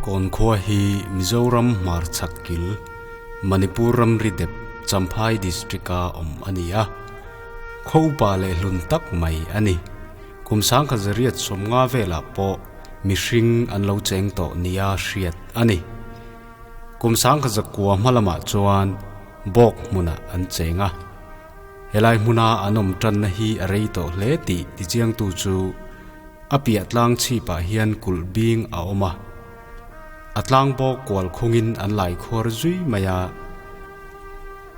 Khawkawn khua hi Mizoram hmarchhak kil, Manipur ramri dep Champhai District-a awm a ni a. Khaw upa leh hlun tak mai a ni. Kum sangkhat zariat sawmnga velah pawh mihring an lo cheng tawh nia hriat a ni. Kum sangkhat zakua hma lamah chuan bawk hmunah an cheng a. Helai hmuna an awm tanna hi a rei tawh hle tih tichiangtu chu a piah tlang chhipah hian kulh bing a awm a. A tlang bawk kual khungin an lai khuar zui mai a.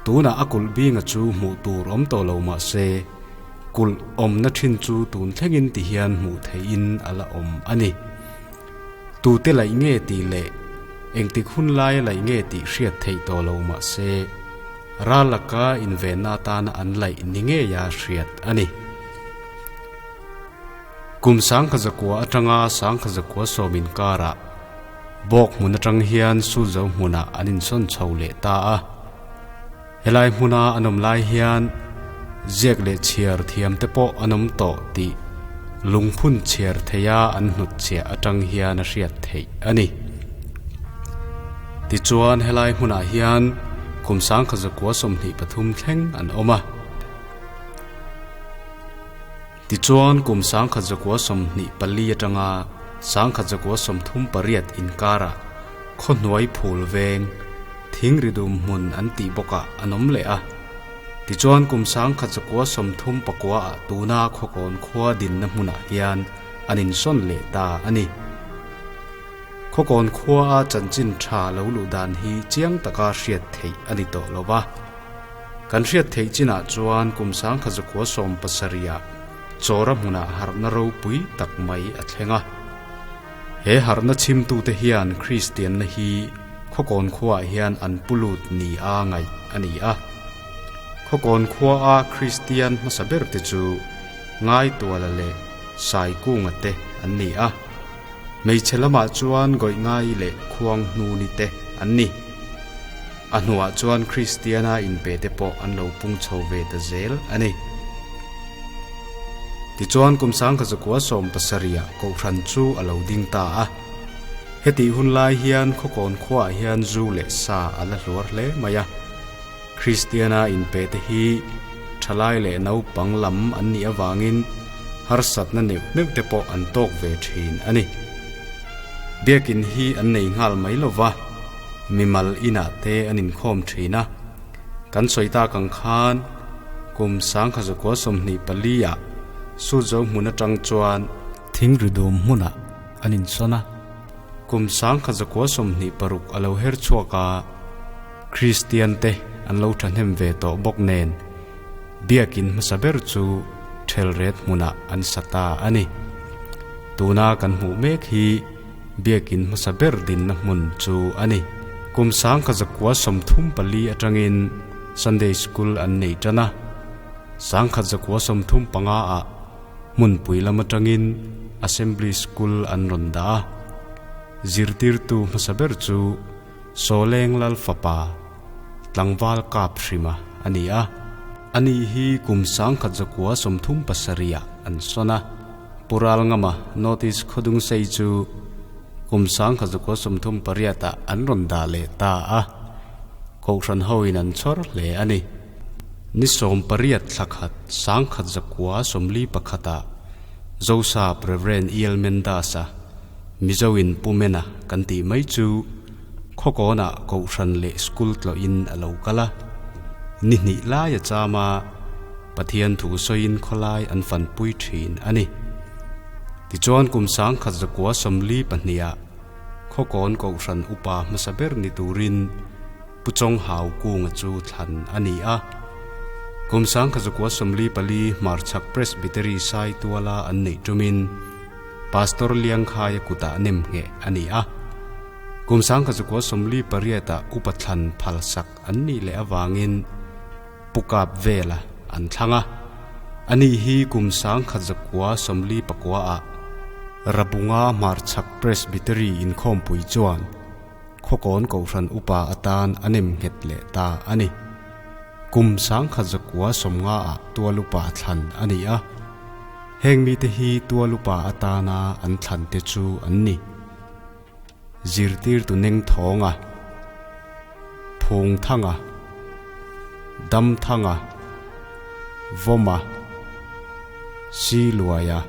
Tunah a kulh binga chu hmuh tur awm tawh lo mah se, kulh awmna thin chu tun thlengin ti hian hmuh theihin a la awm a ni. Tute laih nge tih leh engtik hun laia laih nge tih hriat theih tawh lo mah se, ral laka invenna atana an laih ni ngeia hriat a ni. Kum sangkha zakua atanga sangkha zakua sawm inkarah bawk hmun atang hian Sulzo hmunah an insawn chho leh ta a. Helai hmuna an awm lai hian ziak leh chhiar thiam te pawh an awm tawh tih lungphun chhiar theia an hnutchhiah atang hian a hriat theih a ni. Tichuan helai hmunah hian kum sangkha zakua 23 thleng an awm a. Tichuan kum 1924 atanga 1938 inkarah khawhnuai phul veng thingri dum hmun an tih bawkah an awm leh a. Tichuan kum 1939 ah tuna Khawkawn khua dinna hmunah hian an insawn leh ta a ni. Khawkawn khua a chanchin tha lo luh dan hi chiang taka hriat theih a ni tawh lo va. Kan hriat theih chinah chuan kum 1917 ah Chawra hmunah harhna ropui tak mai a thleng a. He harhna chhimtute hian Kristianna hi Khawkawn khuaah hian an pu lut ni a ngaih a ni a. Khawkawn khuaa Kristian hmasa berte chu Ngaituala leh Saikunga te an ni a. Hmeichhe lamah chuan Gawih-ngai leh Khuanghnuni te an ni. A hnuah chuan Kristiana inpe te pawh an lo pung chho ve ta zel a ni. Tichuan kum 1917 ah Kohhran chu a lo ding ta a. Hetih hun lai hian Khawkawn khuaah hian zu leh sa a la hluar hle mai a. Kristiana inpe te hi thalai leh naupang lam an nih avangin harsatna neuh neuh te pawh an tawk ve thin a ni. Biakin hi an nei nghal mai lo va, mimal inah te an inkhawm thin a. Kan sawi tak ang khan kum 1924 ah Sutzo hmun atang chuan Thingri dum hmunah an insawn a. Kum 1926 a lo her chhuak a, Kristian te an lo thahnem ve tawh bawk nen Biakin hmasa ber chu Thelret hmunah an sa ta a ni. Tuna kan hmuh mek hi Biakin hmasa ber dinna hmun chu a ni. Kum 1934 atangin Sunday School an nei tan a, 1935 ah hmunpui lam atangin Assembly School an rawn dah a. Zirtirtu hmasa ber chu Sawleng Lal fapa tlangval kap hrima a ni a. Ani hi kum 1937 ah an sawn a. Pu Ralngama Notice Khawdungsei chu kum 1938 ah an rawn dah leh ta a. Kohhran hoin an chhawr hle a ni. Ni 18 thla khat 1941 ah Zosa Rev. E.L. Mendas-a Mizoin Pu Mena kan tih mai chu Khawkawnah Kohhran leh School tlawhin a lo kal a. Ni hnih laia chama Pathian thu sawiin khawlai an fanpui thin a ni. Tichuan kum 1942 ah Khawkawn Kohhran upa hmasa ber ni turin Pu Chawnghau Kunga chu thlan a ni a. Kum 1944 Hmarchhak Presbytery Saituala an neih tumin Pastor Liangkhaia kutah nem ngheh a ni a. Kum 1948 ah upa thlan phalsak an nih leh avangin Pu Kap Vela an thlang a. Ani hi kum 1949 ah Rabunga Hmarchhak Presbytery inkhawmpui chuan Khawkawn Kohhran upa atan a nem nghet leh ta a ni. Kum 1950 ah tual upa thlan a ni a. Heng mite hi tual upa atana an thlan te chu an ni. Zirtirtu Nengthawnga, Phungthanga, Damthanga, Vawma, Siluaia,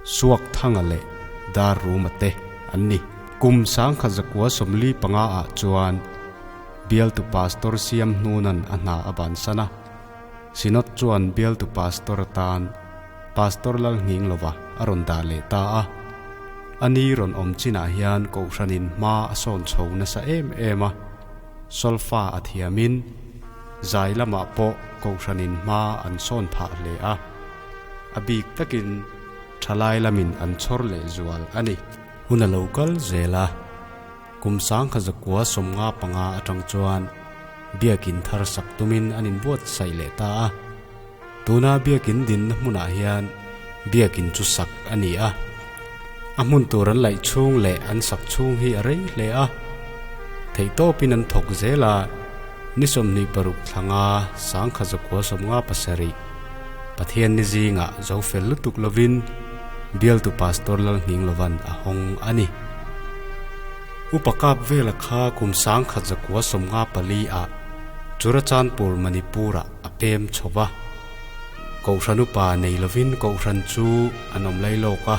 Suakthanga leh Darruma te an ni. Kum 1945 ah chuan Bialtu Pastor Siam Hnuna'n a hna a bansan a, Synod chuan Bialtu Pastor atan Pastor Lalnghinglova a rawn dah leh ta a. A ni rawn awm chinah hian Kohhranin hma a sawn chho nasa em em a, solfa a thiamin zai lamah pawh Kohhranin hma an sawn phah hle a. A bik takin thalai lamin an chhawr leh zual a ni. Hun a lo kal zel a, kum 1995 atang chuan biakin thar sak tumin an inbuatsaih leh ta a. Tuna biakin dinna hmunah hian biakin chu sak a ni a. A hmun tur an laih chhung leh an sak chhung hi a rei hle a. Theihtawpin an thawk zel a, ni 26 thlanga 1957, Pathian ni zingah zo fel lutuk lovin bialtu Pastor Lalhminglovan a hawng a ni. Upa kap vela kha kum 1954 ah Churachandpur Manipur-ah a pem chho va. Kohhran upa nei lovin Kohhran chu an awm lai lawk a.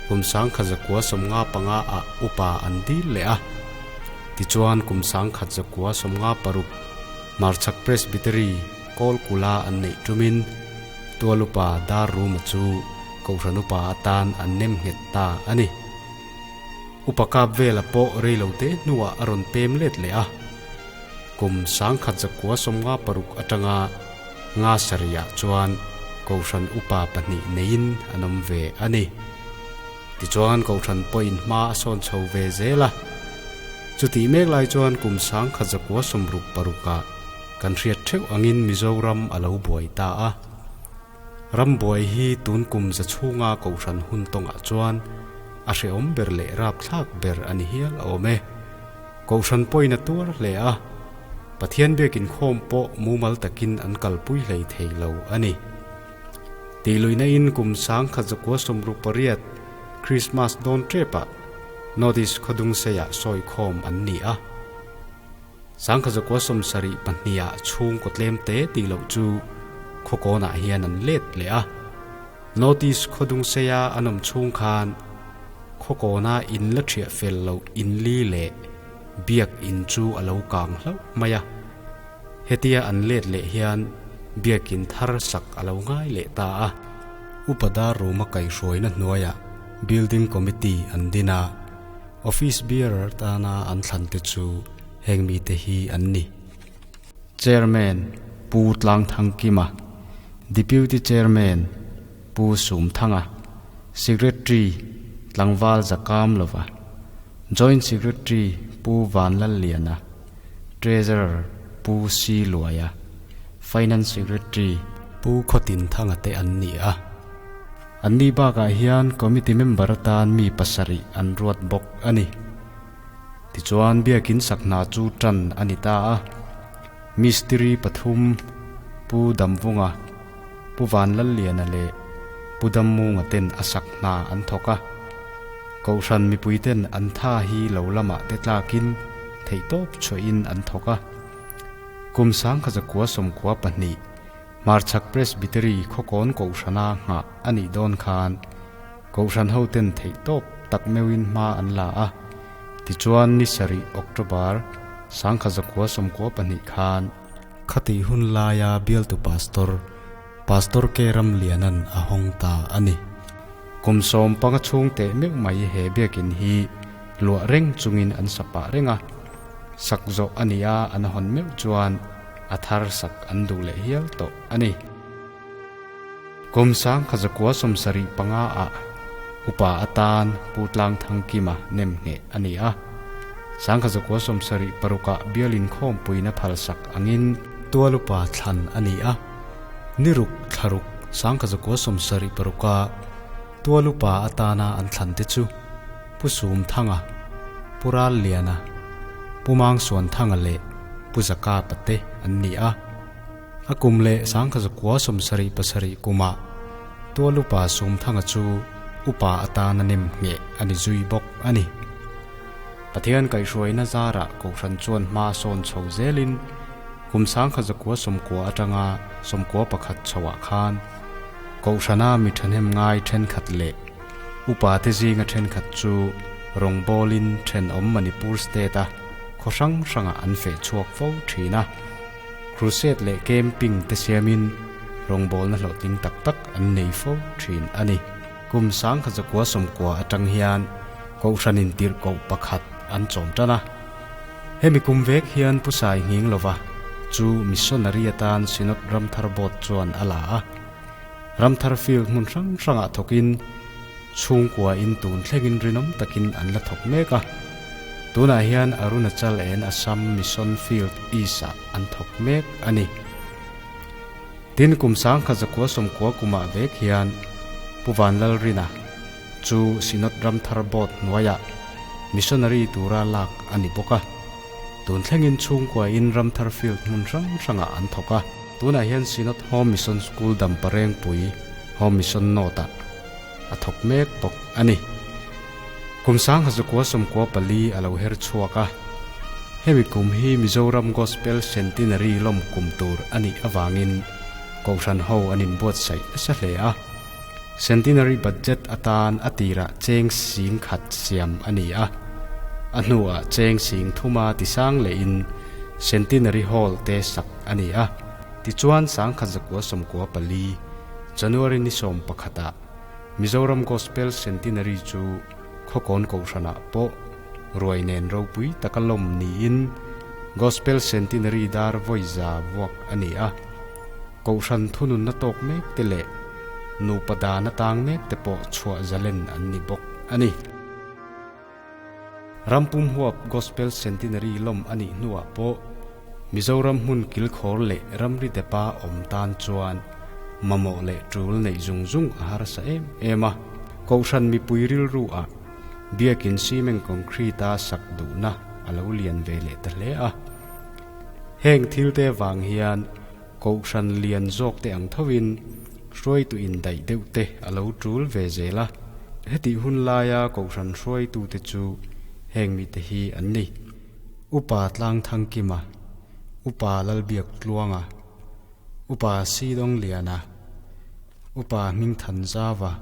Kum 1955 ah upa an dil leh a. Tichuan kum 1956 Hmarchhak Presbytery Kawl kula an neih tumin tual upa Dar Ruma chu Kohhran upa atan an nem nghet ta a ni. Upa kap vela pawh rei lo te hnuah a rawn pem let leh a. Kum 1956 atanga nga sarihah chuan Kohhran upa pahnih neiin an awm ve a ni. Tichuan Kohhran pawhin hma a sawn chho ve zel a. Chutih mek lai chuan kum 1966ah kan hriat theuh angin Mizoram a lo buai ta a. Ram buai hi tun kum za chhunga Kohhran hun tawngah chuan a hrehawm ber leh rapthlak ber a ni hial awm e. Kohhran pawhin a tuar hle a, Pathian biakin khawm pawh mumal takin an kalpui hlei thei lo a ni. Tihluihna in kum 1968 Krismas dawn tepah Northeast Khawdungseiah sawi khawm an ni a. 1972 ah chhungkaw tlem te tih loh chu khawkawnah hian an let leh a. Northeast Khawdungseia an awm chhung khan khawkawna in la thiah fel loh in li leh biak in chu a lo kang hlauh mai a. Hetia an let leh hian biakin thar sak a lo ngai leh ta a. Upa Dar Ruma kaihhruaina hnuaiah Building Committee an din a, Office Bearer tana an thlan te chu heng mite hi an ni. Chairman, Pu Tlangthangkima, Deputy Chairman, Pu Sumthanga, Secretary, Tlangval Zakamlova, Joint Secretary, Pu Vanlalliana, Treasurer Pu Si Luaia, Finance Secretary Pu Khawtin Thanga te an ni a. An ni bakah hian Committee member atan mi pasarih an ruat bawk a ni. Tichuan biakin sak hna chu tan a ni ta a. Mistiri pathum Pu Damvunga, Pu Vanlalliana leh Pu Dammunga ten a sak hna an thawk a. Kohhran mipui ten an tha hi lo lamah te tlakin theihtawp chhuahin an thawk a. Kum 1992 Hmarchhak Presbytery khawkawn Kohhrana nghah a nih dawn khan Kohhran ho ten theihtawp tak meuhin hma an la a. Tichuan ni sarih October 1992 khan Khatih hun laia bialtu pastor, Pastor K. Ramliana'n a hawng ta a ni. Kum 15 chhung teh meuh mai he biakin hi luah reng chungin an sa pah reng a. Sak zawh a ni a, an hawn meuh chuan a thar sak an duh leh hial tawh a ni. Kum 1975 ah upa atan Pu Tlangthangkima nem ngheh a ni a. 1976 ah bialin khawmpuina phalsak angin tual upa thlan a ni a. Ni ruk thla ruk 1976 ah tual upa atana an thlan te chu Pu Sumthanga, Pu Ralliana, Pu Mangsuanthanga leh Pu Zakapa te an ni a. A kum leh 1977 kumah tual upa Sumthanga chu upa atana nem ngheh a ni zui bawk a ni. Pathian kaihhruaina zarah Kohhran chuan hma sawn chho zelin kum 1990 atanga 91 chhoah khan Kohhrana mi thahnem ngai thenkhat leh upa te zinga thenkhat chu rawngbawlin thenawm Manipur state-a khaw hrang hrangah an feh chhuak fo thin a. Crusade leh camping te siamin rawngbawlna hlawhtling tak tak an nei fo thin a ni. Kum 1990 atang hian Kohhran intirhkoh pakhat an chawm tan a. Hemi kum vek hian Pu Sai nghing lova chu missionary atan Synod Ramthar Board chuan a la a. Ramthar field hmun hrang hrangah thawkin chhungkua in tun thlengin rinawm takin an la thawk mek a. Tunah hian Arunachal and Assam Mission Field East-ah an thawk mek a ni. Tin, kum 1990 kumah vek hian Pu Vanlalrina chu Synod Ramthar Board hnuaiah missionary tura lak a ni bawk a. Tun thlengin chhungkuain Ramthar Field hmun hrang hrangah an thawk a. Tunah hian Synod Home Mission School Damparengpui Home Mission North-ah a thawk mek bawk a ni. Kum 1994 a lo her chhuak a, hemi kum hi Mizoram Gospel Centenary lawm kum tur a nih avangin Kohhran ho an inbuatsaih nasa hle a. Centenary budget atan a tirah cheng sing khat siam a ni a, a hnuah cheng sing thuma tisang lehin Centenary Hall te sak a ni a. Tichuan 1994 January ni sawmpakhatah Mizoram Gospel Centenary chu Khawkawn Kohhranah pawh ruai nen ropui taka lawm niin Gospel Centenary dar vawi za vuak a ni a. Kohhran thununna tawk mek te leh nupa dana tang mek te pawh chhuah zalen an ni bawk a ni. Rampum huap Gospel Centenary lawm a nih hnuah pawh Mizoram hmun kilkhawr leh ramri depa awm tan chuan mamawh leh tul neih zung zung a harsa em em a. Kohhran mipui rilru ah biakin cement concrete a sak duhna a lo lian ve leh ta hle a. Heng thil te vang hian Kohhran lian zawk te ang thovin hruaitu indaih deuh te a lo tul ve zel a. Hetih hun laia Kohhran hruaitute chu heng mite hi an ni. Upa Tlangthangkima, Upa Lalbiak Tluanga, Upa Sidawngliana, Upa Hmingthanzava,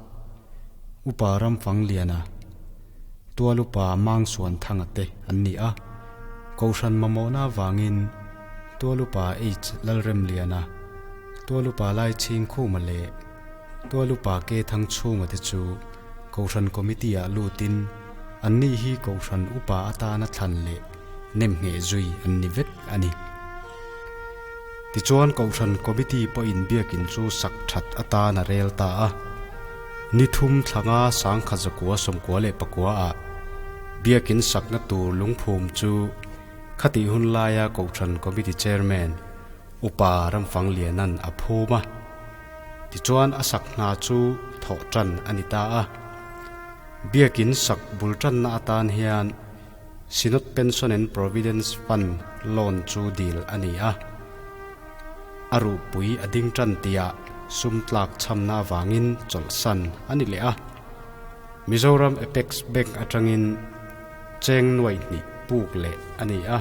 Upa Ramfangliana, Tualupa Mangsuanthanga te an ni a. Kohhran mamawhna avangin Tualupa H Lalremliana, Tualupa Laichhingkhuma leh Tualupa Kethangchhunga te chu Kohhran Committee-ah lutin anni hi Kohhran upa atana thlan leh nemngheh zui an ni vek a ni. Tichuan Kohhran Committee pawhin biakin chu sak that atan a rel ta a. Ni thum thlanga 1994 ah biakin sakna tur lungphum chu khatih hun laia Kohhran Committee Chairman Upa Ramfanglianan a phum a. Tichuan a sak hna chu thawh tan a ni ta a. Biakin sak bul tanna atan hian Synod Pension and Providence Fund loan chu dil a ni a. A ruhpui a ding tan tihah sum tlak chhamna avangin chawlhsan a ni leh a. Mizoram Apex Bank atangin cheng nuaih hnih puk leh a ni a.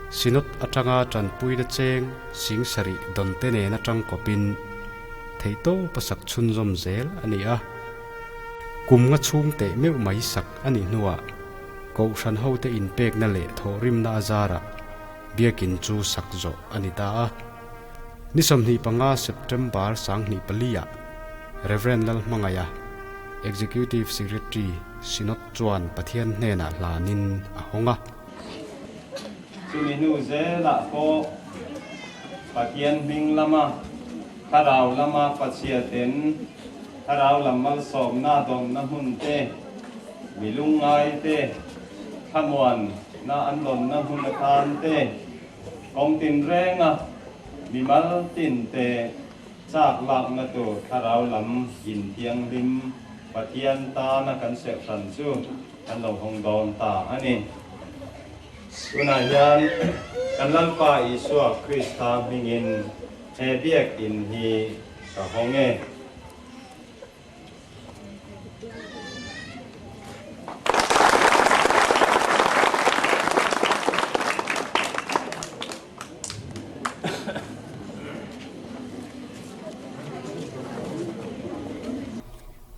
Synod atanga tanpuina cheng sing sarih dawnte nen atang kawpin theihtawpa sak chhunzawm zel a ni a. Kum nga chhung teh meuh mai sak a nih hnuah Kohhran hote inpekna leh thawhrimna a zarah biakin chu sak zawh a ni ta a. Ni 25 September 2004 ah Rev. Lalhmangaia, Executive Secretary, Synod chuan Pathian hnenah hlanin a hawng a. Chumi hnu zelah pawh Pathian hming lama Thlarau lama Pathiaten Thlarau lam malsawmna dawnna hmun te, mi lungngai te, thlamuanna an dawnna hmun atan te, kawng tinrenga mi mal tin te chak lakna tur Thlarau lam inthianghlim Pathian tana kan serhhran chu kan lo hawng dawn ta a ni. Tunah hian kan Lalpa Isua Krista hmingin he biakin hi ka hawng e.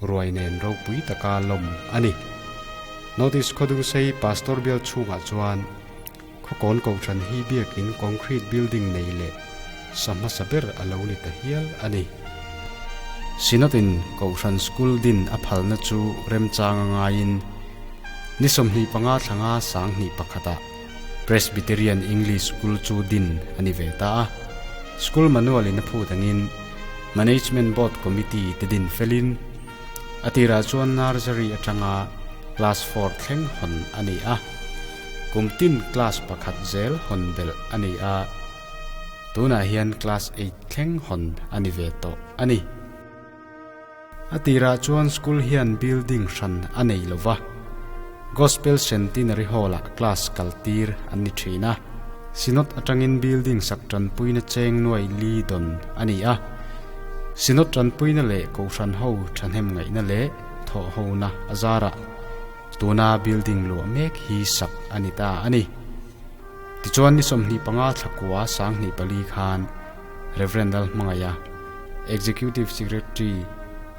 Ruai nen ropui taka lawm a ni. North East Khawdungsei Pastor bial chhungah chuan Khawkawn Kohhran hi biakin concrete building nei leh sa hmasa ber a lo ni ta hial a ni. Synod-in Kohhran School din a phalna chu remchang a ngaiin ni 25 thlanga 2001ah Presbyterian English School chu din a ni ve ta a. School manual in a phut angin Management Board Committee te din felin a tirah chuan Nursery atanga Class Four thleng hawn a ni a. Kum tin class pakhat zel hawn belh a ni a, tunah hian class eight thleng hawn a ni ve tawh a ni. A tirah chuan school hian building hran a nei lo va, Gospel Centenary Hall-ah class kal tir an ni thin a, Synod atangin building sak tanpuina cheng nuai li dawn a ni a, Synod tanpuina leh Kohhran ho thahnem ngaihna leh thawhhona a zarah Tuna building luah mek hi sak a ni ta a ni. Tichuan ni 25 thla kua 2004 khan Rev. Lalhmangaiha, Executive Secretary,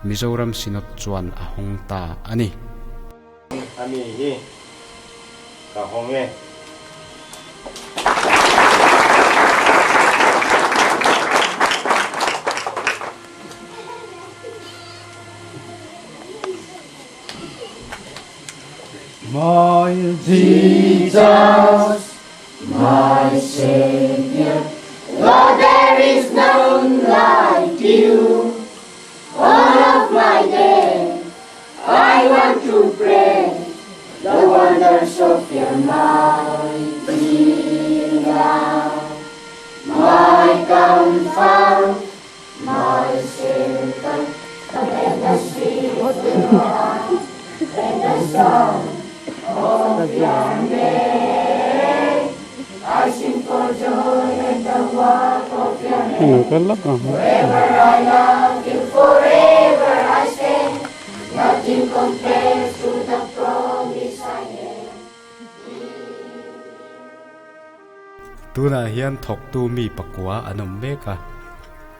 Mizoram Synod chuan a hawng ta a ni. A mi hi ka hawng e. My Jesus, my Savior, Lord, there is none like you. All of my day, I want to pray the wonders of your mighty love. My comfort, my shelter, let the streams let the song of your name. I sing for joy at the work of your hand. Forever I love you, forever I stand. Nothing compares to the promise I have. Tunah hian thawktu mi pakua an awm mek a,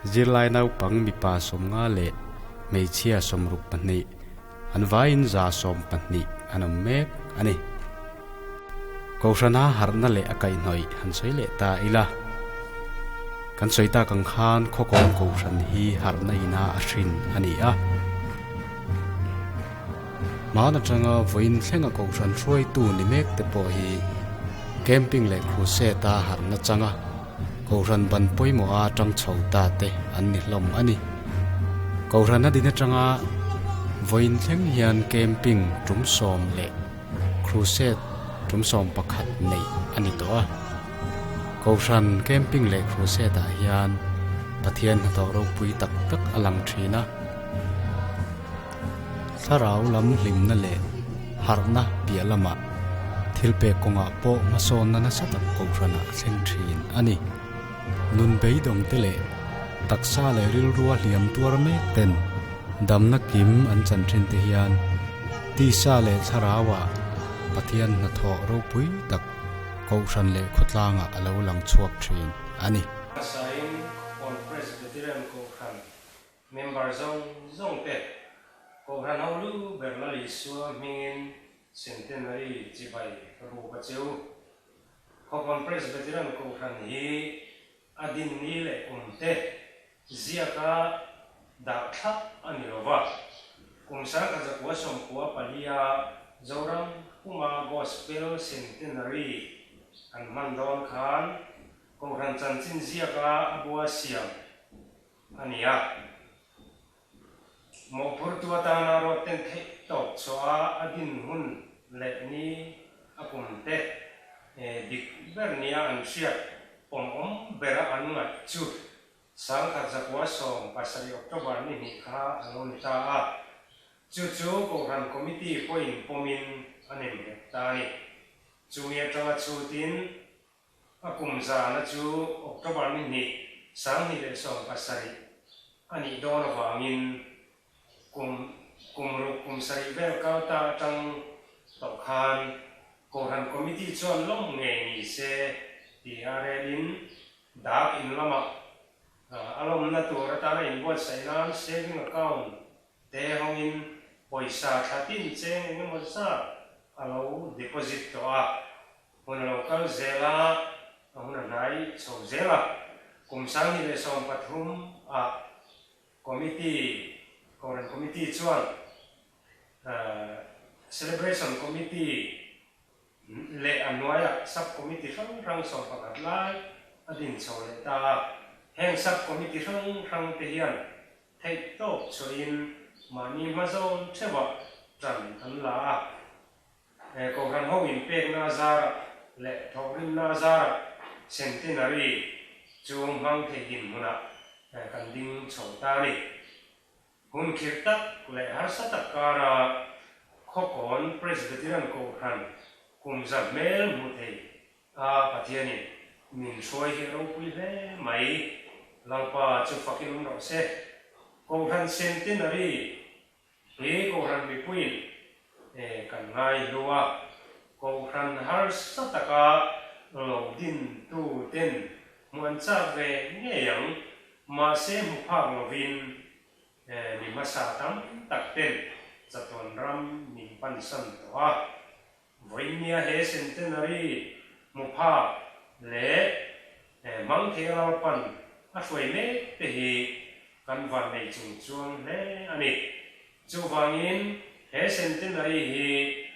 zirlai naupang mipa 50 leh hmeichhia 62 an vaiin 120 an awm mek a ni. Kohhrana harhna leh a kaihhnawih han sawi leh ta ila, kan sawi tak ang khan Khawkawn Kohhran hi harhna ina a hrin a ni a. Hmaan atanga vawiin thlenga kohhran hruaitu ni mek te pawh hi camping leh crusade-a harhna changa kohhran ban pawimawha tang chho ta te an ni hlawm a ni. Kohhran a din atanga vawiin thleng hian camping tum sawm leh crusade tum 11 neih a ni tawh a. Kohhran camping leh crusade-ah hian Pathian hnathawh ropui tak tak a lang thin a. Thlarau lam hlimna leh harhna piah lamah thil pek kawngah pawh hmasawnna nasa tak kohhranah a thleng thin a ni. Nun beidawngte leh taksa leh rilrua hliam tuar mek ten damna kim an chan thin te hian tisa leh thlarauah Pathian hnathawh ropui tak kohhran leh khawtlangah a lo lang chhuak thin a ni. Hmasain Khawkawn Presbyterian Kohhran Member zawng zawng te Kohhran ho lu ber Lal Isua hmingin Centenary chibai ka buk a cheu. Khawkawn Presbyterian Kohhran hi a din ni leh kum te ziaka dah thlap a ni lova. Kum 1994 Zoram puma Gospel Centenary an hman dawn khan Kohhran chanchin ziaka a bua siam a ni a. Mawhphurtu atana rawt ten theih tawp chhuah a din hun leh ni a kum te dik ber nia an hriat pawmawm bera an ngaih chu 1917 October ni hnih kha a lo ni ta a. Chu chu Kohhran Committee pawhin pawmin a nemnghet ta a ni. Chumi atanga chhutin A kum zana chu October ni hnih, 2017 a nih dawn avangin kum kum ruk kum sarih vel kal ta atang tawh khan Kohhran Committee chuan lawm ngei ni se ti a relin dak in lamah a lawmna tur atana inbuatsaih nan saving account te hawngin. Pawisa thla tin cheng eng emaw zat a lo deposit tawh a, hun a lo kal zel a, a hun a hnai chho zel a. Kum 2013 ah Committee, Kohhran Committee chuan Celebration Committee leh a hnuaiah Sub Committee hrang hrang 11 lai a din chho leh ta a. Heng Sub Committee hrang hrang te hian theih tawp chhuahin mahni hma zawn theuhah tan an la a. Kohhran ho inpekna azarah leh thawhrimna azarah Centenary chu hmang thei dinhmunah kan ding chho ta a ni. Hun khirh tak leh harsa tak kara Khawkawn Presbyterian Kohhran kum za hmel hmu thei a Pathianin min hruai hi a ropui hle mai. Lalpa chu fakin awm rawh se. Kohhran Centenary He Kohhran mipuiin kan ngai hlu a, Kohhran harsa taka lo din tu ten hmuh an chak ve ngei ang, mahse hmu phak lovin mi hmasa tam tak ten chatuan ram min pansan tawh a. Vawinia he centenary hmu phak leh hmang thei a Lalpan a hruai mek te hi kan van nei chung chuang hle a ni. Chuvangin he centenary hi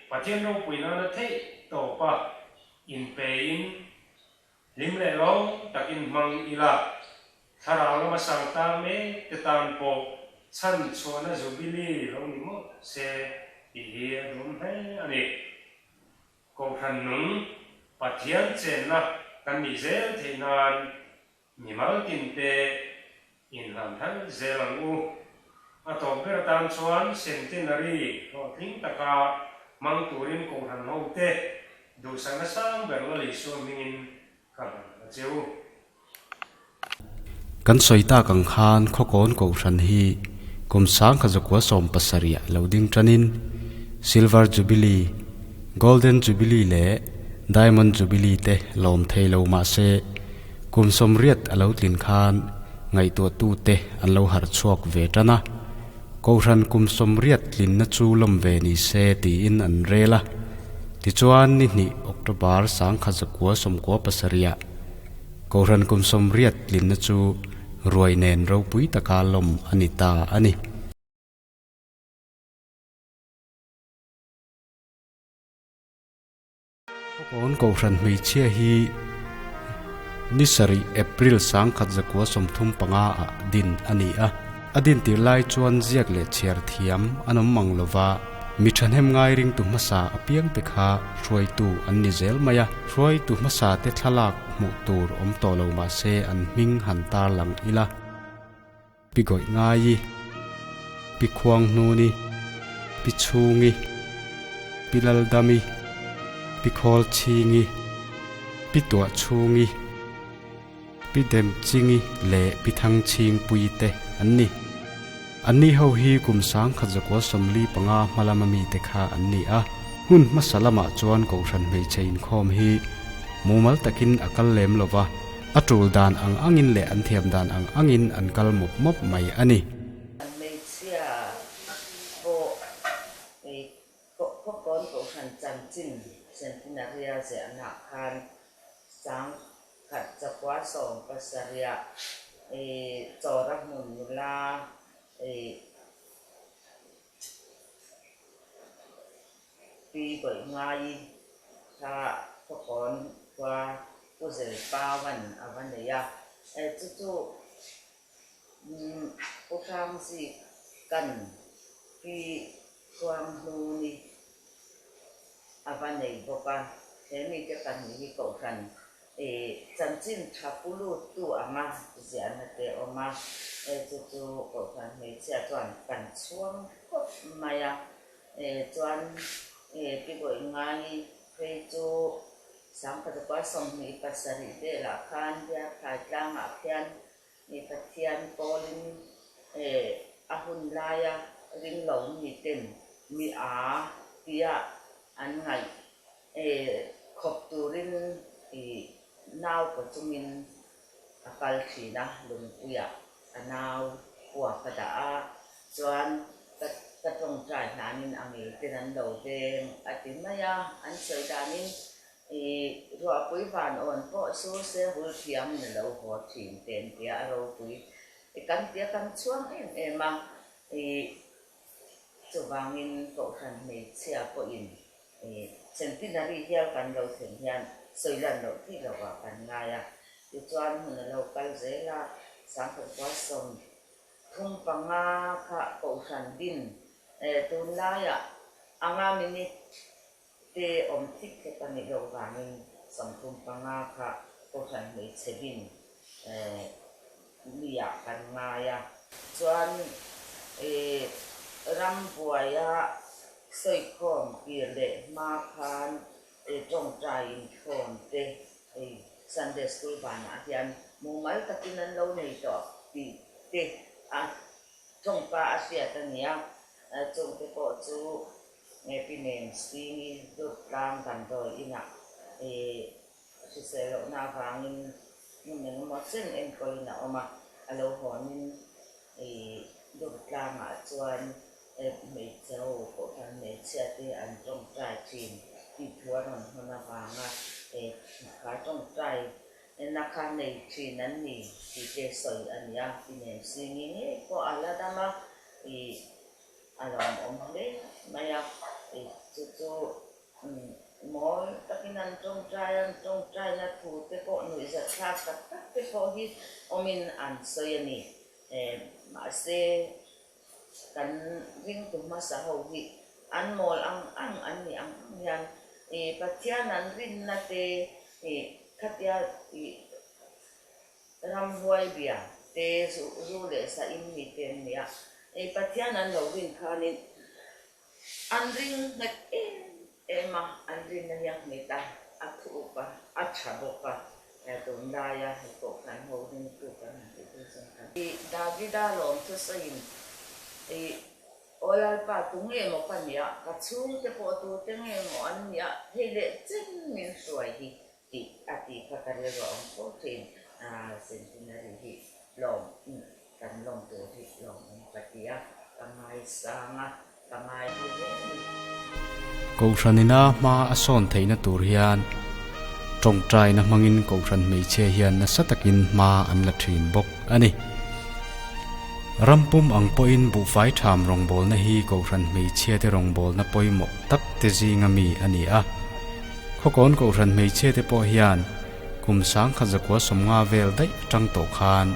Pathian ropui nana theih tawpa inpein hlim leh lawm takin hmang ila, thlarau lama sang tang mek te tan pawh chhan chhuahna Jubilee lo ni mawlh se tih hi a duhawm hle a ni. Kohhran nung Pathian chenna kan nih zel theih nan mimal tinte inhlan thar zel ang u. A tawp ber atan chuan Centenary hlawhtling taka hmang turin Kohhran hote duhsakna sang ber Lal Isua hmingin ka hlan a che u. Kan sawi tak ang khan Khawkawn Kohhran hi kum 1970 ah lo ding tanin Silver Jubilee, Golden Jubilee leh Diamond Jubilee te lawm thei lo mah se kum 80 a lo tlin khan ngaihtuahtute an lo harh chhuak ve tan a. Kohhran kum 80 tlinna chu lawm ve ni se tiin an rel a. Tichuan ni hnih October 1997 ah Kohhran kum 80 tlinna chu ruai nen ropui taka lawm a ni ta a ni. Khawkawn Kohhran hmeichhia hi ni sarih April 1935 ah din a ni a. A din tir lai chuan ziak leh chhiar thiam an awm mang lova, mi thahnem ngai ringtu hmasa apiangte kha hruaitu an ni zel mai a. Hruaitu hmasa te thlalak hmuh tur awm tawh lo mah se an hming han tar lang ila. Pi Gawih Ngaii, Pi Khuang Hnuni, Pi Chhungi, Pi Laldami, Pi Khawl Chhingi, Pi Tuah Chhungi, Pi Demchingi leh Pi Thangchhingpui te an ni. Anni ho hi kum 1945 hma lama mite kha an ni a. Hun hmasa lamah chuan Kohhran hmeichhe inkhawm hi mumal takin a kal lem lo va, a tul dan ang angin leh an thiam dan ang angin an kal mawp mawp mai a ni. Hmeichhia pawh Khawkawn Kohhran chanchin Centenary-a ziahnaah khan 1970 Chawra hmun nula Pi Gawih Ngai kha Khawkawn khua Pu Zelpavan a va nei a, chu chu Pu Hrangzik kan Pi Khuanghnuni a va nei bawk a, he mite pahnih hi Kohhran chanchin tha pu luttu anga ziahna te a awm a, chu chu Kohhran hmeichhia chuan kan chhuang khawp mai a, chuan Pi Gawih Ngai phei chu 1927 velah khan Biakhai tlangah khian Pathian pawlin a hun laia ringlo miten mi a tia an ngaih khawp turin nau paw chungin a kal thin a, lungpuiah a nau puak a dah a, chuan ka. Ka tawngtai hlanin a ngei ten an lo veng a ti mai a, an sawi danin i ruahpui van awn pawh sur se hul thiam in a lo haw thin te an tia a ropui i kan tia kan chhuang em em a, i chuvangin kohhran hmeichhia pawhin i centenary hial kan lo thlen hian sawi lan loh theih lovah kan ngai a, tichuan hun a lo kal zel a, 19 Thum panga kha kohhran din tunlaiah anga minute te awm thik thek a nih loh vangin 35 kha kohhran hmeichhe din miah kan ngai a. Chuan rambuaia sawikhawm kir leh hma khan tawngtai inkhawm te hei Sunday School banah hian mumal takin an lo nei tawh tih te a tawngka a hriat a nia. Chungte pawh chu Pi nen Stingi Durtlang damdawi inah hrisel lohna avangin hmun engemaw chen enkawlin a awm a, a lo hawnin Durtlangah chuan Hmeichhe ho kohhran hmeichhia te an tawngtai thin tih thu a rawn hawn avanga kha tawngtai na kha nei thin an ni tih te sawi a ni a, inem singi ngei pawh a la dam a, ih a lawmawm hle mai a, ih chu chu mawi takin an tawngtai a, an tawngtaina thu te pawh nuihzatthlak tak tak te pawh hi awmin an sawi a ni, mahse. Kan ringtu hmasa ho hi an mawl ang ang an nih ang ang hian i Pathian an rinna te i khatia i ramhuai bia te zu leh sa in mi te an ni a, i Pathian an lo rin khanin an ring nghet em em a, an rinna hi a nghet a, a thup a, a tha bawk a, tunlaia hei pawh kan ho ringtu kan han tih tur chuan kan. I Davida lawm thusawiin i Aw Lalpa tu nge maw ka nia, ka chhungte pawh tute nge maw an nia, hei leh chen min hruai hi tih a tih kha ka rilru a awm fo thin, Centenary hi lawm Kan lawm tur hi lawm awm ka ti a, ka ngaisang a, ka ngai hlu hle a ni. Kohhranina hma a sawn theihna tur hian tawngtaina hmangin kohhran hmeichhia hian nasa takin hma an la thin bawk a ni. Rampum ang pawhin buhfai tham rawngbawlna hi kohhran hmeichhiate rawngbawlna pawimawh tak te zinga mi a ni a. Khawkawn kohhran hmeichhiate pawh hian Kum 1950 vel daih atang tawh khan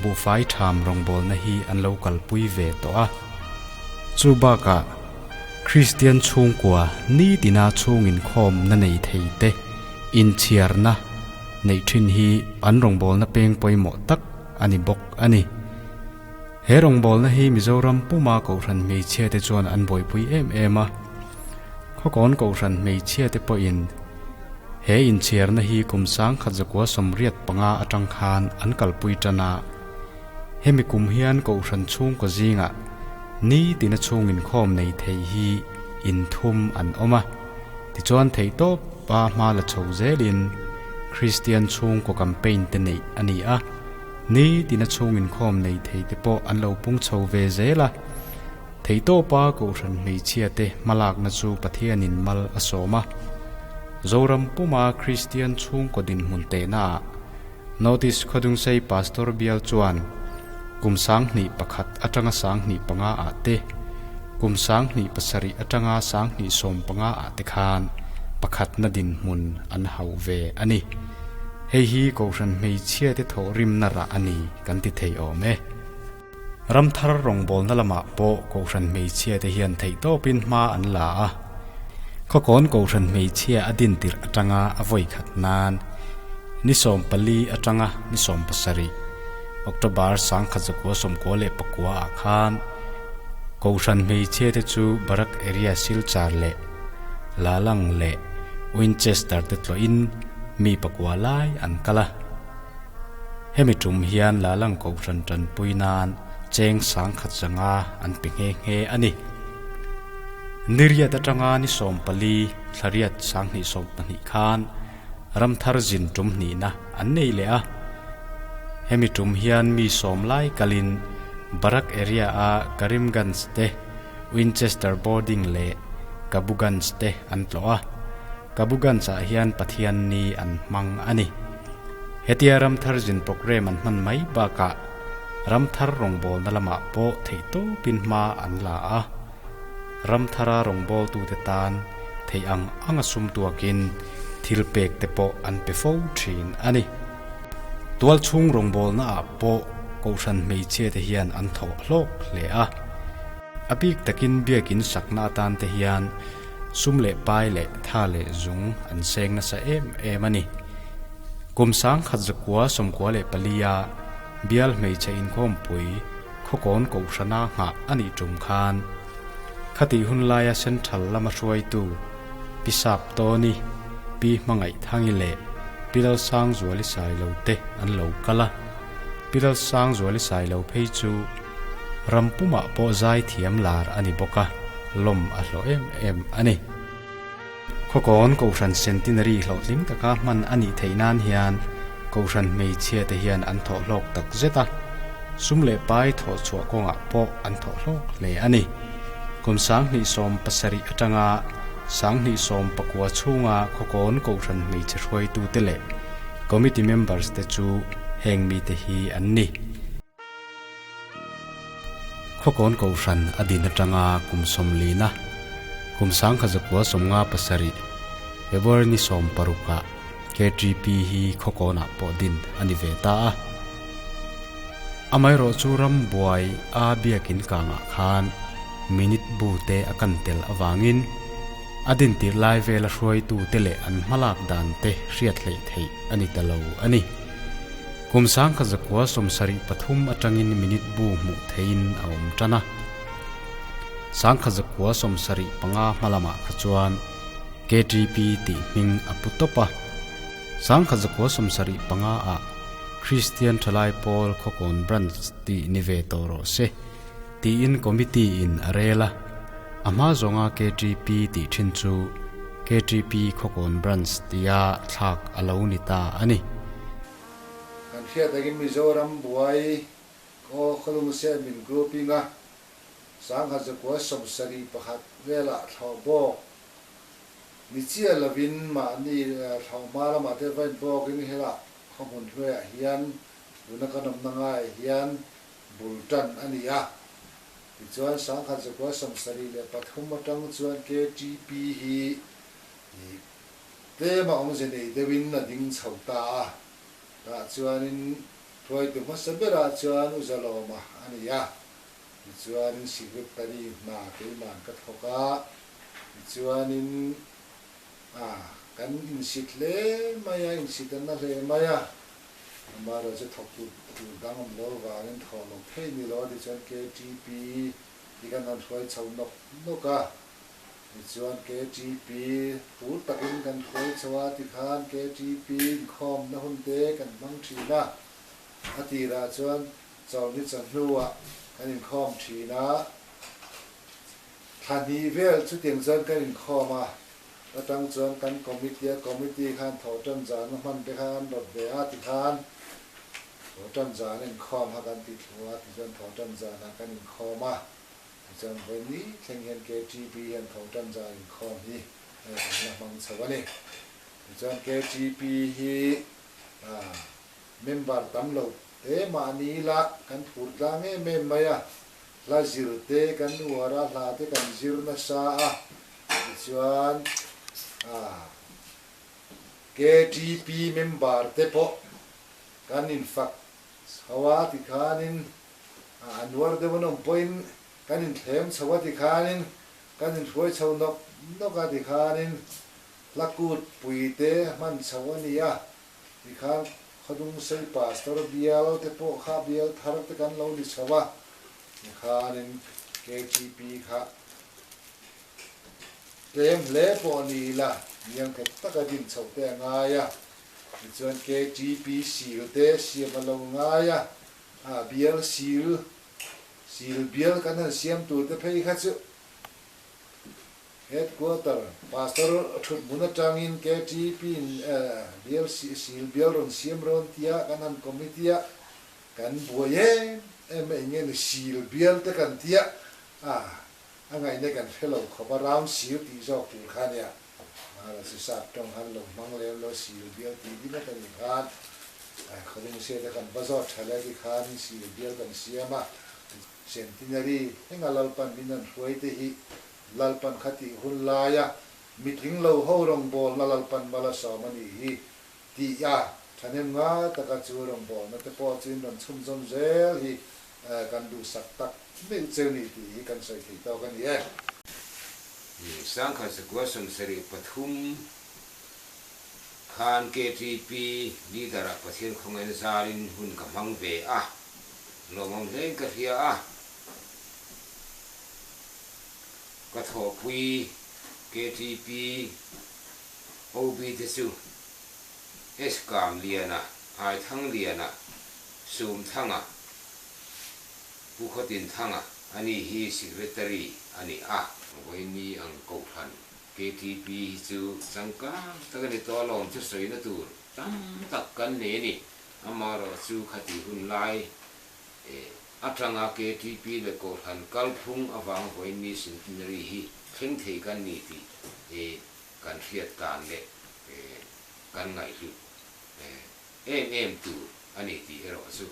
buhfai tham rawngbawlna hi an lo kalpui ve tawh a. Chu bakah Kristian chhungkua nitina chhung inkhawmna nei thei te inchhiarna neih thin hi an rawngbawlna peng pawimawh tak a ni bawk a ni. He rawngbawlna hi Mizoram puma Kohhran hmeichhia te chuan an buaipui em em a. Khawkawn Kohhran hmeichhia te pawhin he inchhiarna hi kum 1985 atang khan an kalpui tan a. Hemi kum hian Kohhran chhungkaw zingah nitina chhung inkhawm nei thei hi inthum an awm a. Tichuan theihtawp pa hma la chho zelin Kristian chhungkaw campaign te neih a ni a. Ni tina chhung inkhawm nei thei te pawh an lo pung chho ve zel a. Theihtawpa Kohhran hmeichhia te hmalakna chu Pathianin mal a sawm a. Zoram puma Kristian chhungkaw dinhmun tehnaah Notice Khawdungsei Pastor bial chuan kum 2001 atanga 2005 ah te, kum 2007 atanga 2015 ah te khan pakhatna dinhmun an hauh ve a ni. Hei hi Kohhran hmeichhia te thawh rimna rah a ni kan ti thei awm e. Ramthar rawngbawlna lamah pawh Kohhran hmeichhia te hian theihtawpin hma an la a. Khawkawn Kohhran hmeichhia a din tirh atanga a vawi khat nan ni 14 atanga ni 17 October 1994 ah khan Kohhran hmeichhia te chu Barak Area Silchar leh Lalang leh Winchester te tlawhin Mi pakua lai an kal a. Hemi tum hian Lalang Kohhran tanpui nan cheng 10,000 zanga an pe nghe nghe a ni. Niriat atanga ni 14 thlariat 2022 khan ramthar zin tum hnihna an nei leh a. Hemi tum hian mi sawm lai kalin Barak area a Karimganj te. Winchester Boarding leh Kabuganj te an tlawh a. Kabuganj-ah hian Pathianni an hmang a ni. Hetia Ramthar zin programme an hman mai bakah Ramthar rawngbawlna lamah pawh theihtawpin hma an la a. Ramthara rawngbawltute tan theih ang anga sum tuakin thil pek te pawh an pe fo thin a ni. Tualchhung rawngbawlnaah pawh Kohhran hmeichhiate hian an thawh hlawk hle a. A bik takin biakin sakna atan te hian sum leh pai leh tha leh zung an seng nasa em em a ni. Kum 1994 a bial hmeichhe inkhawmpui Khawkawn Kohhrana nghah a nih tum khan khatih hun laia Central lama hruaitu Pi Sap Tawni, Pi Hmangaih Thangi leh Pi Lalsangzuali Sailo te an lo kal a. Pi Lalsangzuali Sailo phei chu ram pumah pawh zai thiam lar a ni bawk a, lawm a hlawh em em a ni. Khawkawn Kohhran Centenary hlawhtling taka hman a nih theih nan hian Kohhran hmeichhia te hian an thawh hlawk tak zet a, sum leh pai thawh chhuah kawngah pawh an thawh hlawk hle a ni. Kum 2070 atanga 2019 chhunga Khawkawn Kohhran hmeichhe hruaitute leh Committee members te chu heng mite hi an ni. Khawkawn Kohhran a din atanga kum sawmlina, kum 1957, February ni sawmparukah KTP hi Khawkawnah pawh din a ni ve ta a. Amaherawh chu ram buai a biakin kangah khan minute bu te a kan tel avangin a din tirh lai vela hruaitute leh an hmalak dan te hriat hleih theih a ni ta lo a ni. Kum 1973 atangin minute bu hmuh theihin a awm tan a. 1975 hma lamah kha chuan KTP tih hming a pu tawp a. 1975 ah Kristian Thalai Pawl Khawkawn Branch tih ni ve tawh rawh se tiin Committee in a rel a. A hma zawnga KTP tih thin chu KTP Khawkawn Branch tia thlak a lo ni ta a ni. Kan hriat takin Mizoram buai khaw khawlung se min grouping a, 1971 velah thlawh bawk ni chiah lovin mahni thlawh hma lamah te vain bawkin helah khaw hmun hnuaiah hian tuna kan awmna ngaiah hian bul tan a ni a. Tichuan 1973 atang chuan KTP hi Tlema awmze nei deuhin a ding chho ta a, tah chuanin hruaitu hmasa berah chuan U Zalawma a ni a, tichuanin Secretary hna keiman ka thawk a, tichuanin a kan insit hle mai a, insit a na hle mai a, amaherawhchu thawktu tur dang awm lo vangin thawh lo thei ni lo a, tichuan KTP hi kan han hruai chho nawk nawk a. Tichuan KTP phur takin kan hruai chho a, tikhan KTP inkhawmna hun te kan hmang thin a, a tirah chuan chawlhni chawhnuah kan inkhawm thin a, thla hnih vel chutiang chuan kan inkhawm a, atang chuan kan committee a, committee khan thawhtan zan a hman te khan an rawt ve a, tikhan thawhtan zan a inkhawm kha kan ti thlu a, tichuan thawhtan zanah kan inkhawm a. Tichuan vawi thleng hian KTP hian tho tan zan inkhawm hi kan la hmang chho a ni. Tichuan KTP hi member tam lo te mahni la kan phur tlang em em mai a, hla zir te kan uar a, hla te kan zir nasa a, tichuan KTP member te pawh kan infak chho a tikhanin A nuar deuh an awm pawhin kan inthlem chho a tikhanin kan inhruai chho nawk nawk a tikhanin hla kut pui te hman chho a ni a, tikhan Khawdungsei Pastor bial te pawh kha bial thar te kan lo ni chho a, tikhanin KTP kha tlem hle pawh ni ila niangkhat taka din chho te a ngai a, tichuan KTP sil te siam a lo ngai a. A bial sil, sil bial kan han siam tur te phei kha chu Headquarter Pastor thut hmun atangin KTP in bial sil bial rawn siam rawn tia kan han committee a kan buai em em a eng nge ni sil bial te kan tia a. A ngaihna kan hre lo khawp a, round sil tih zawk tur kha a nia. Mahla chu sap tawng han lo hmang lem lo, sil bial tih ding a ta nih khan khawlung se te kan va zawt tha le ti khan sil bial kan siam a. Centenary thleng a Lalpan min an hruai te hi Lalpan kha tih hun laia mitling lo ho rawngbawlna Lalpan mal a sawm a nih hi tih a thahnem ngai taka chu rawngbawlna te pawh chu in rawn chhunzawm zel hi kan duhsak tak meuh cheu ni tih hi kan sawi thei tawk a ni e. Sangkhat zakua 73 khan KTP leader-ah Pathian khawngaihna zarin hun ka hmang ve a, lawmawm hlein ka hria a. Ka thawhpui KTP OB te chu Eskam Liana, Aithang Liana, Sumthanga, Pu Khawtinthanga a ni hi Secretary a ni a. Vawiini ang Kohhran KTP hi chu changkang tak a ni tawh alawm chu sawina tur tam tak kan nei a ni. Amaherawhchu khati hun lai atanga KTP leh Kohhran kalphung avang vawiini Centenary hi thleng thei kan ni tih kan hriat dan leh kan ngaihhlut em em tur a ni tih erawh chu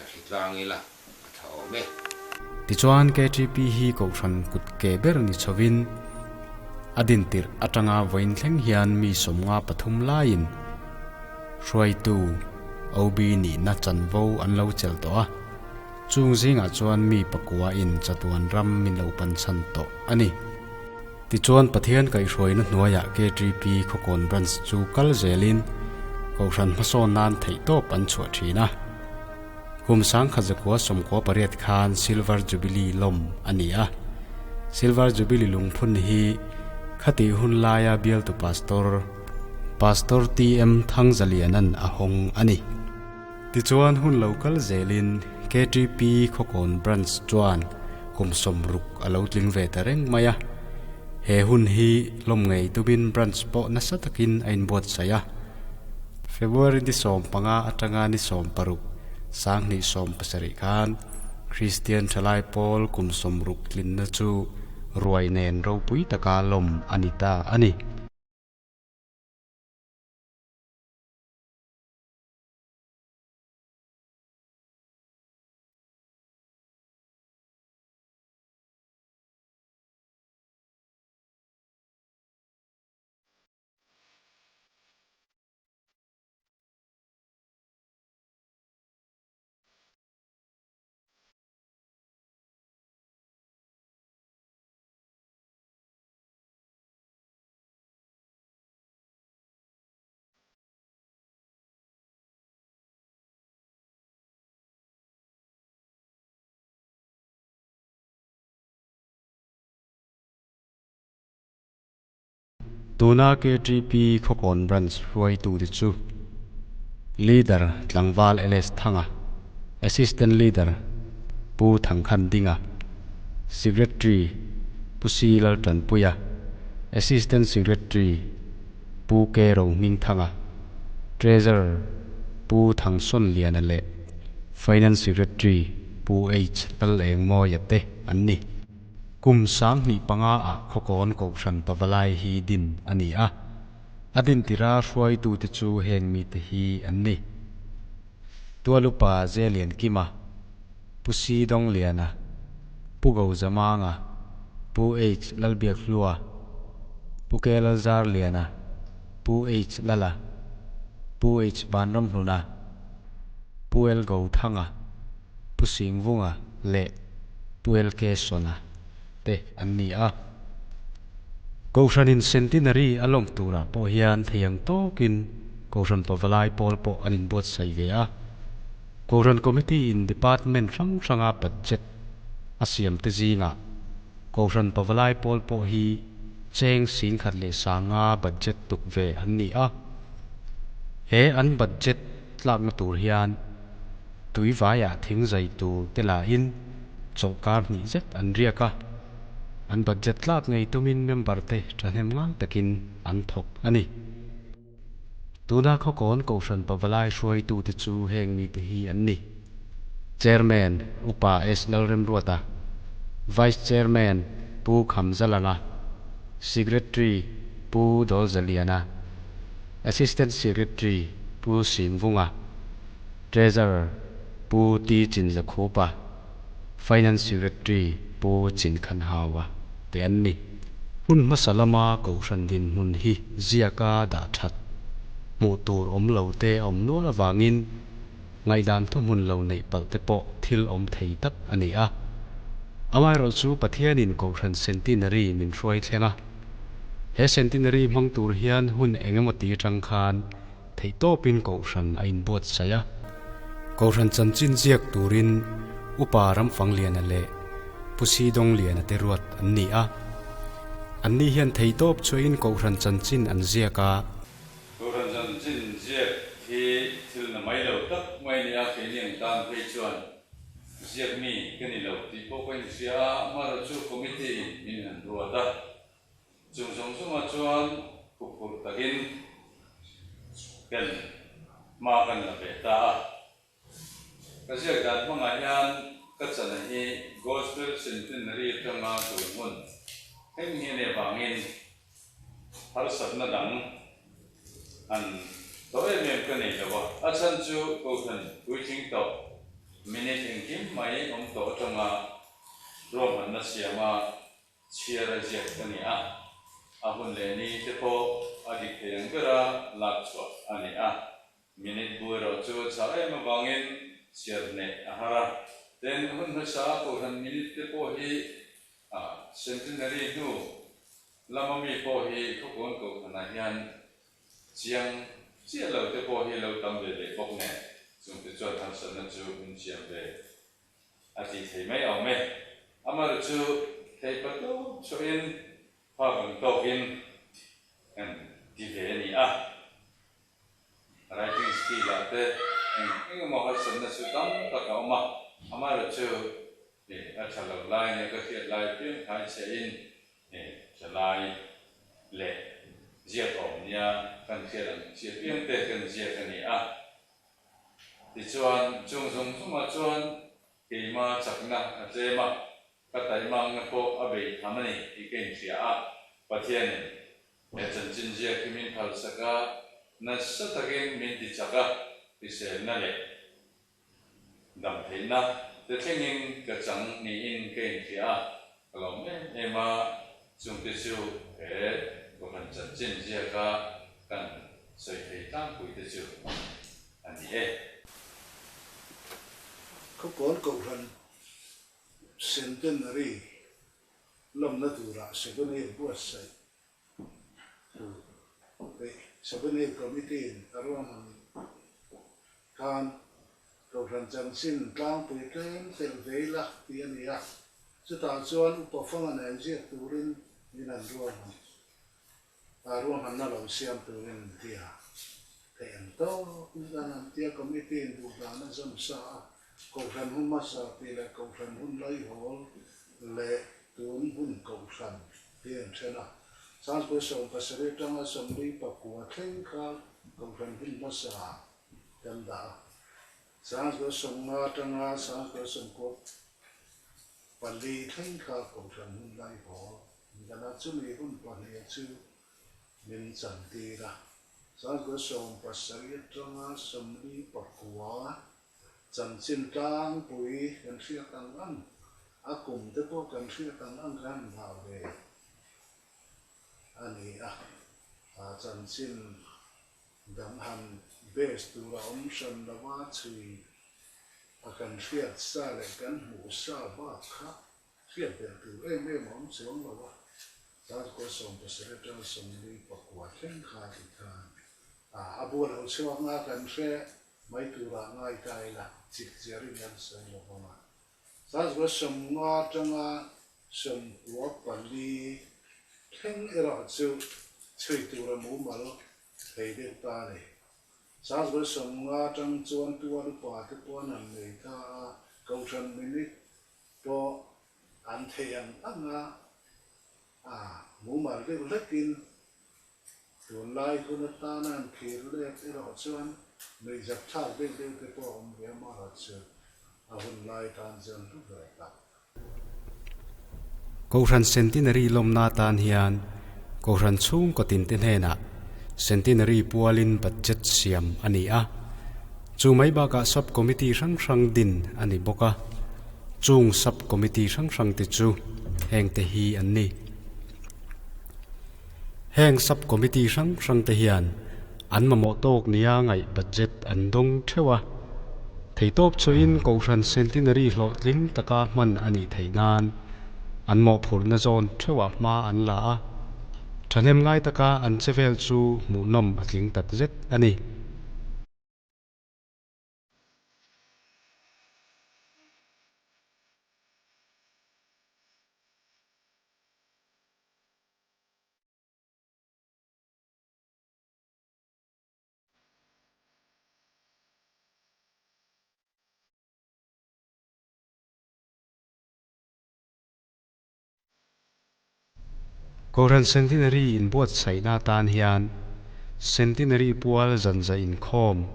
hritlang ila a tha awm e. Tichuan KTP hi Kohhran kut ke ber ni chhovin a din tirh atanga vawiin thleng hian mi 53 laiin hruaitu OB nihna chanvo an lo chelh tawh a, chung zingah chuan mi pakua in chatuan ram min lo pan chhan tawh a ni. Tichuan Pathian kaihhruaina hnuaiah KTP Khawkawn Branch chu kal zelin Kohhran hmasawn nan theihtawp an chhuah thin a. Kum 1998 khan Silver Jubilee lawm a ni a. Silver Jubilee lungphun hi khatih hun laia bialtu Pastor, Pastor TM Thangzaliana'n a hawng a ni. Tichuan hun lo kal zelin KTP Khawkawn Branch chuan kum 60 a lo tling ve ta reng mai a. He hun hi lawm ngei tumin Branch pawh nasa takin a inbuatsaih a. February ni 15 atanga ni 16, 2017 khan Kristian Thalai Pawl kum 60 tlinna chu ruai nen ropui taka lawm a ni ta a ni. Tuna KTP Khawkawn Branch hruaitute chu Leader Tlangval LS Thanga, Assistant Leader Pu Thangkhan Dinga, Secretary Pu Si Laltanpuia, Assistant Secretary Pu Ke Rohmingthanga, Treasurer Pu Thangsawn Liana leh Finance Secretary Pu H Lalengmawia te an ni. Kum 2005 ah Khawkawn Kohhran Pavalai hi din a ni a, a din tira hruaitute chu heng mite hi an ni. Tualupa Zelian Kima, Pu Si Dongliana, Pu Gozamanga, Pu H Lalbiakhlua, Pu K Lalzarliana, Pu H Lala, Pu H Vanramhluna, Pu L Gothanga, Pu Singvunga leh Pu L K Sona te an ni a. Kohhranin Centenary a lawm turah pawh hian thei ang tawkin Kohhran Pavalai pawl pawh an inbuatsaih ve a. Kohhran Committee in Department hrang hranga budget a siam te zingah Kohhran Pavalai pawl pawh hi cheng 10,500 budget tuk ve an ni a. He an budget tlakna tur hian tui vaiah thing zai tur te lahin chawlhkar hnih zet an riak a. An budget tlak ngei tumin member te thahnem ngai takin an thawk a ni. Tuna Khawkawn Kohhran Pavalai hruaitute chu heng mite hi an ni. Chairman, Upa S. Lalremruata, Vice Chairman Pu Khamzalanga, Secretary Pu Dawlzaliana, Assistant Secretary Pu Singvunga, Treasurer Pu T Chinzakhupa, Finance Secretary Pu Chinkhanhaua te an ni. Hun hmasa lama Kohhran dinhmun hi ziaka dah that hmuh tur awm lo te a awm nual avangin ngaihdan thuhmun lo neih palh te pawh thil awm thei tak a ni a. Amaherawhchu Pathianin Kohhran Centenary min hruai thleng a. He Centenary hmang tur hian hun eng emaw ti atang khan theihtawpin Kohhran a inbuatsaih a. Kohhran chanchin ziak turin Upa Ramfangliana leh Pu Sidawngliana te ruat an ni a. Anni hian theihtawp chhuahin Kohhran chanchin an ziak a. Kohhran chanchin ziak hi thil na mai lo tak mai nia keini ang tan phei chuan ziak mi ka ni lo tih pawh ka inhria a, amaherawhchu committee in min han ruat a, chung zawng zawngah chuan huphurh takin kan hma kan la ve ta a. Ka ziak dan hmangah hian ka chana hi Gospel Centenary atanga tun hun thleng hi a nih avangin harsatna dang han tawh em em ka nei lo a, a chhan chu Kohhran puitling tawh minute engkim mai awm tawh atanga ruahmanna siama chhiar a ziak ka ni a, a hun leh ni te pawh a dik thei ang bera lak chhuah a ni a. Minute bu erawh chu a chhah em avangin chhiar hneh a har a. Tin, hun hmasa a Kohhran minute te pawh hi centenary hnu lama mi pawh hi Khawkawn Kohhranah hian chiang chiah lo te pawh hi lo tam ve leh bawk nen, chungte chuan harsatna chu min siam ve a tih thei mai awm e. Amaherawhchu chu theih patup chhuahin phak ang tawkin kan ti ve a ni a. Writing skill ah te eng eng emaw harsatna chu tam tak a awm a, amaherawhchu a tha lo lai nia ka hriat lai piang thai che in tha lai leh ziak awm nia kan hriat ang chi apiang te kan ziak a ni a. Tichuan chung zawng zawngah chuan keima chakna a tlem a, Ka taihmakna pawh a bei tham a ni tih ka inhria a, Pathianin he chanchin ziak hi min phalsak a, nasa takin min ti chak a, hriselna leh dam theihna te thlengin ka chang niin ka inhria a, ka lawm em em a, chungte chu he Kohhran chanchin ziaka kan sawi thei tlangpui te chu a ni e. Khawkawn Kohhran Centenary lawmna turah Seven-A buatsaih tur leh Seven-A Committee-in a ruahman khan Kohhran chanchin tlangpui tlem telh ve ila tih a ni a, chutah chuan upa fanga nen ziak turin min an ruahman a, ruahmanna lo siam turin an ti a, theih ang tawk in kan han ti a, Committee-in duhdan a zawm sa a, Kohhran hun hmasa tih leh Kohhran hun laihawl leh tun hun Kohhran hi an then a. Sangpui 17 atanga 49 thleng kha Kohhran hun hmasa kan dah a. Sangpui 50 atanga Sangpui 94 thleng kha Kohhran hun laihawl an dah a. Chumi hun pahnih chu min chantir a. Sangpui 70 atanga 49 Chanchin tlangpui kan hriat ang ang, a kum te pawh kan hriat ang ang khan hlau ve a ni a. Chanchin dang han base tur a awm hran lo a, chhui a kan hriat sa leh kan hmuh sa bak kha hriat belh tur em em a awm chuang lo a. Tlangkua 70 atanga 49 thleng kha ti khan a bu a lo chhuak nga kan hre Mai turah ngai ta ila, chik chiarin an sawi lo vang a. Sazua 50 atanga 94 thleng erawh chu chhui tura mumal thei deuh ta a ni. Sazua 50 atang chuan tual upa te pawh an han nei ta a, Kohhran minute pawh an thei ang ang a, a mumal deuh hlekin Tunlai hun atana an thlir let erawh chuan nuihzat thlak deuh deuh te pawh a awm ve a, amaherawhchu a hun lai tan chuan hlu ve tak. Kohhran Centenary lawmna atan hian Kohhran chhungkaw tinte hnenah Centenary pualin budget siam a ni a. Chu mai bakah Sub Committee hrang hrang din a ni bawk a. Chung Sub Committee hrang hrangte chu hengte hi an ni. Heng Sub Committee hrang hrangte hian an mamawh tawk nia ngaih budget an dawng theuh a. Theitawp chhuahin Kohhran Centenary hlawhtling taka hman a nih theih nan an mawhphurhna zawn theuhah hma an la a, thahnem ngai taka an che vel chu hmuhnawm a tling takzet a ni. Kohhran Centenary inbuatsaihna atan hian Centenary pual zanza inkhawm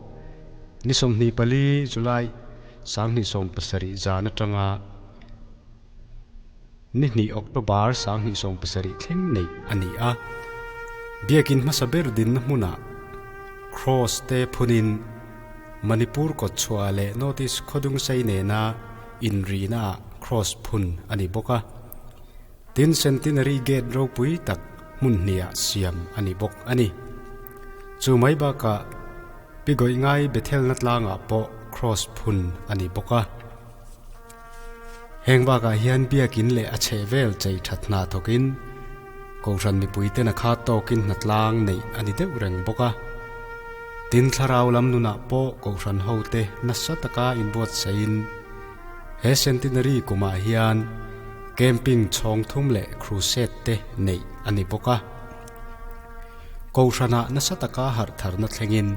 ni 24 July 2017 zan atanga Ni hnih October 2017 thleng neih a ni a, biakin hmasa ber dinna hmunah Cross te phunin Manipur kawtchhuah leh North East khawdungsei nena inrihnaah Cross phun a ni bawk a. Tin, Centenary Gate ropui tak hmun hnihah siam a ni bawk a ni. Chu mai bakah Pi Gawih Ngai Bethelna tlangah pawh Cross phun a ni bawk a. Heng bakah hian biakin leh a chheh vel chei that hna thawkin Kohhran mipuiten a khat tawkin hnatlang neih a ni deuh reng bawk a. Tin, thlarau lam nunah pawh Kohhran hote nasa taka inbuatsaihin he Centenary kumah hian camping chhawng thum leh crusade te neih a ni bawk a. Kohhranah nasa taka harh tharna thlengin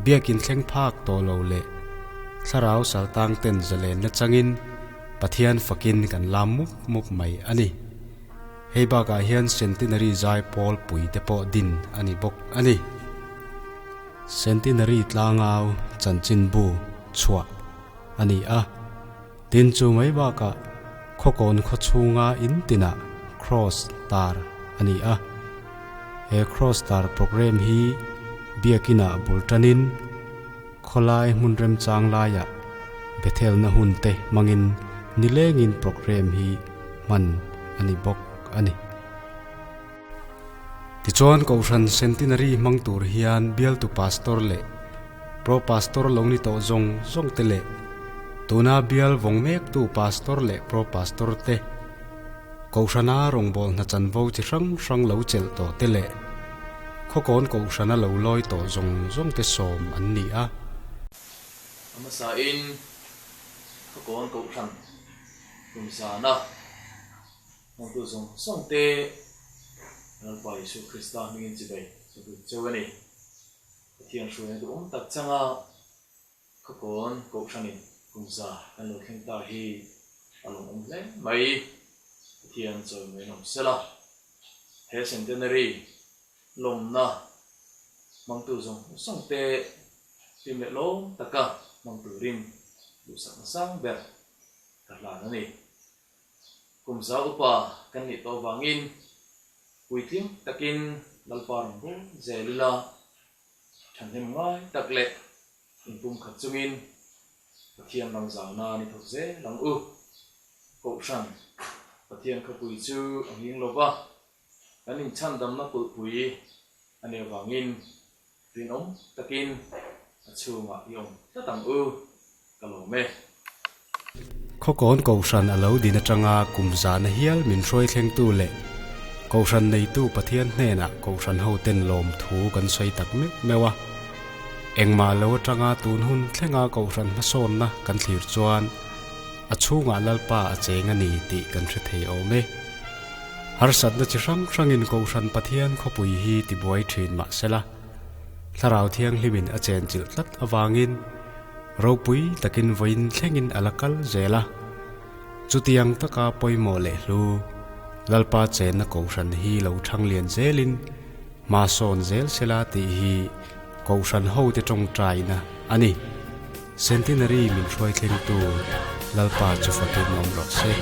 biakin thleng phak tawh lo leh thlarau saltang ten zalenna changin Pathian fakin kan lam mup mup mai a ni. Hei bakah hian Centenary zai pawl pui te pawh din a ni bawk a ni. Centenary tlangau chanchinbu chhuah a ni a. Tin chu mai bakah Khawkawn khaw chhunga in tinah Cross tar a ni a. He Cross tar programme hi Biakinah bul tanin khawlai hmun remchang laiah Bethelna hun te hmangin nilengin programme hi hman a ni bawk a ni. Tichuan Kohhran Centenary hmang tur hian bialtu Pastor leh Pro Pastor lo ni tawh zawng zawng te leh tuna bial vawng mektu Pastor leh Pro Pastor te, Kohhrana rawngbâwl hna chanvo chi hrang hrang lo chelh tawh te leh Khawkawn Kohhrana lo lawi tawh zawng zawng te sawm an ni a. A hmasain Khawkawn Kohhran kum zana Hmangtu zawng zawng te Lalpa Isu Krista hmingin chibai ka buk cheu a ni. Pathian hruaina duhawm tak changa Khawkawn Kohhranin kum za kan lo thleng ta hi a lawmawm hle mai. Pathian chawimawiin awm sela. He Centenary lawmna hmangtu zawng zawng te hlim leh lawm taka hmang turin duhsakna sang ber ka hlan a ni. Kum za upa kan nih tawh vangin puitling takin Lalpa rawn bul zel ila, thahnem ngai tak leh inpumkhat chungin Pathian ram zauna ni thawk zel ang u. Kohhran Pathian khawpui chu a nghing lo va, kan inchhandamna kulhpui a nih avangin rinawm takin a chhungah i awm tlat ang u, ka lawm e. Khawkawn Kohhran a lo din atanga kum zana hial min hruai thlengtu leh Kohhran neitu Pathian hnenah Kohhran hoten lawmthu kan sawi tak meuh meuh a. Engmah lo atanga tun hun thlenga Kohhran hmasawnna kan thlir chuan a chhungah Lalpa a cheng a ni tih kan hre thei awm e. Harsatna chi hrang hrangin Kohhran Pathian khawpui hi tibuai thin mah sela, Thlarau Thianghlimin a chenchilh tlat avangin ropui takin vawiin thlengin a la kal zel a. Chutiang taka pawimawh leh hlu, Lalpa chenna Kohhran hi lo thang lian zelin hma sawn zel sela tih hi Kohhran hote tawngtaina a ni. Centenary min hruai thlengtu Lalpa chu fakin awm rawh se.